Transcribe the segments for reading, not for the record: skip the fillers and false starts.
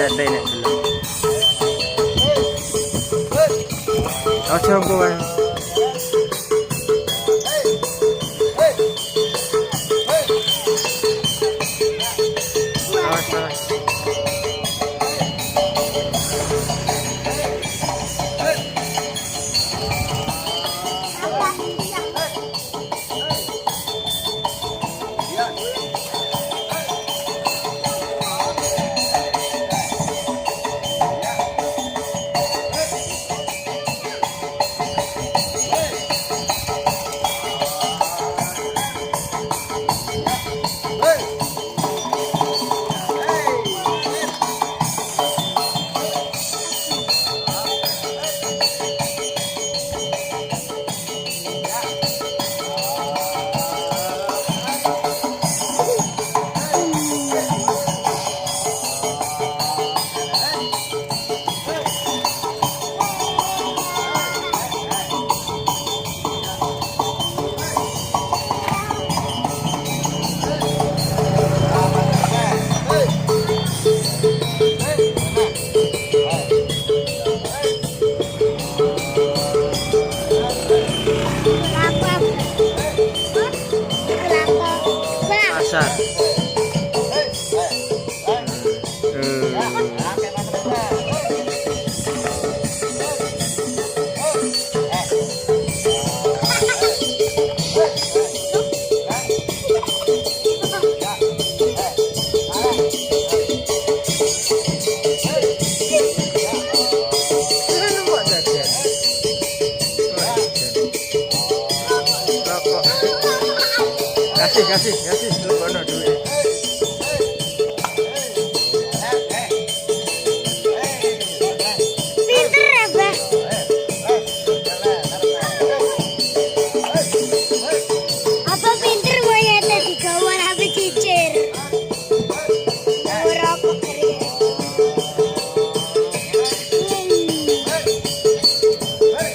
Monyete nek delok. Aja engko wae. Awas, awas. Apa? Kenapa? Pasar. Numpak jajan. Rokok. Kasih, kasih, kasih. Lebono duit. Pinter ya, Bah? Apa pinter monyetnya digawa tapi cicir? Rokok keri.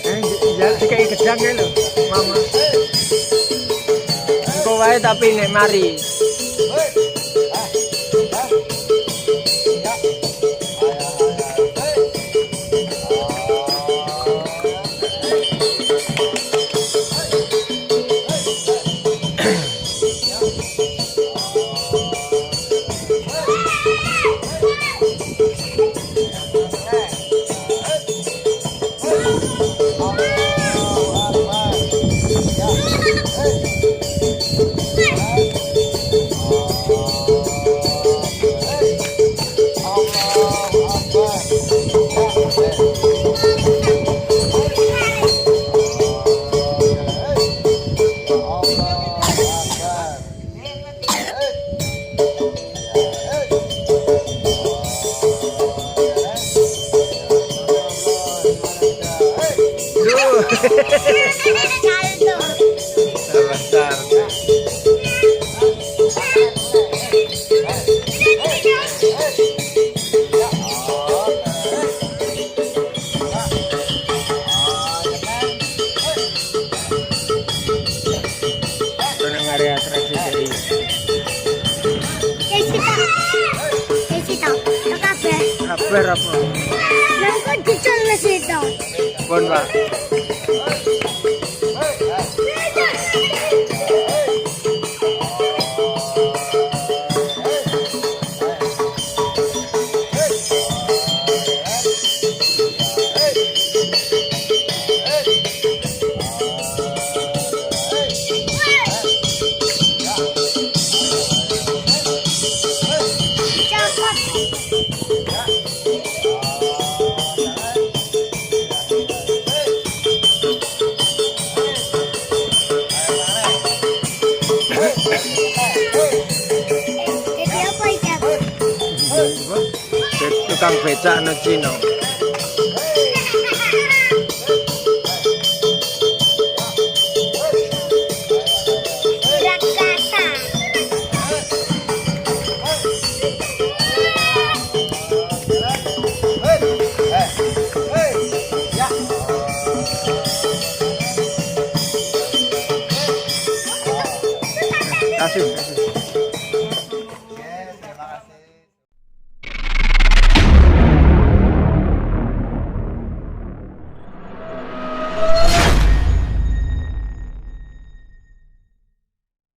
Eh, ya dikai gedang kae lho, Mama. Engko wae tapi nek mari. Duh. Salto. Besar. Kono area atraksi dari Kayak situ. Kayak situ. Kabeh. Kabar apa? Lah kok dicol situ. Pun, Pak. Copot. Jadi apa itu? Tukang becak no Cina.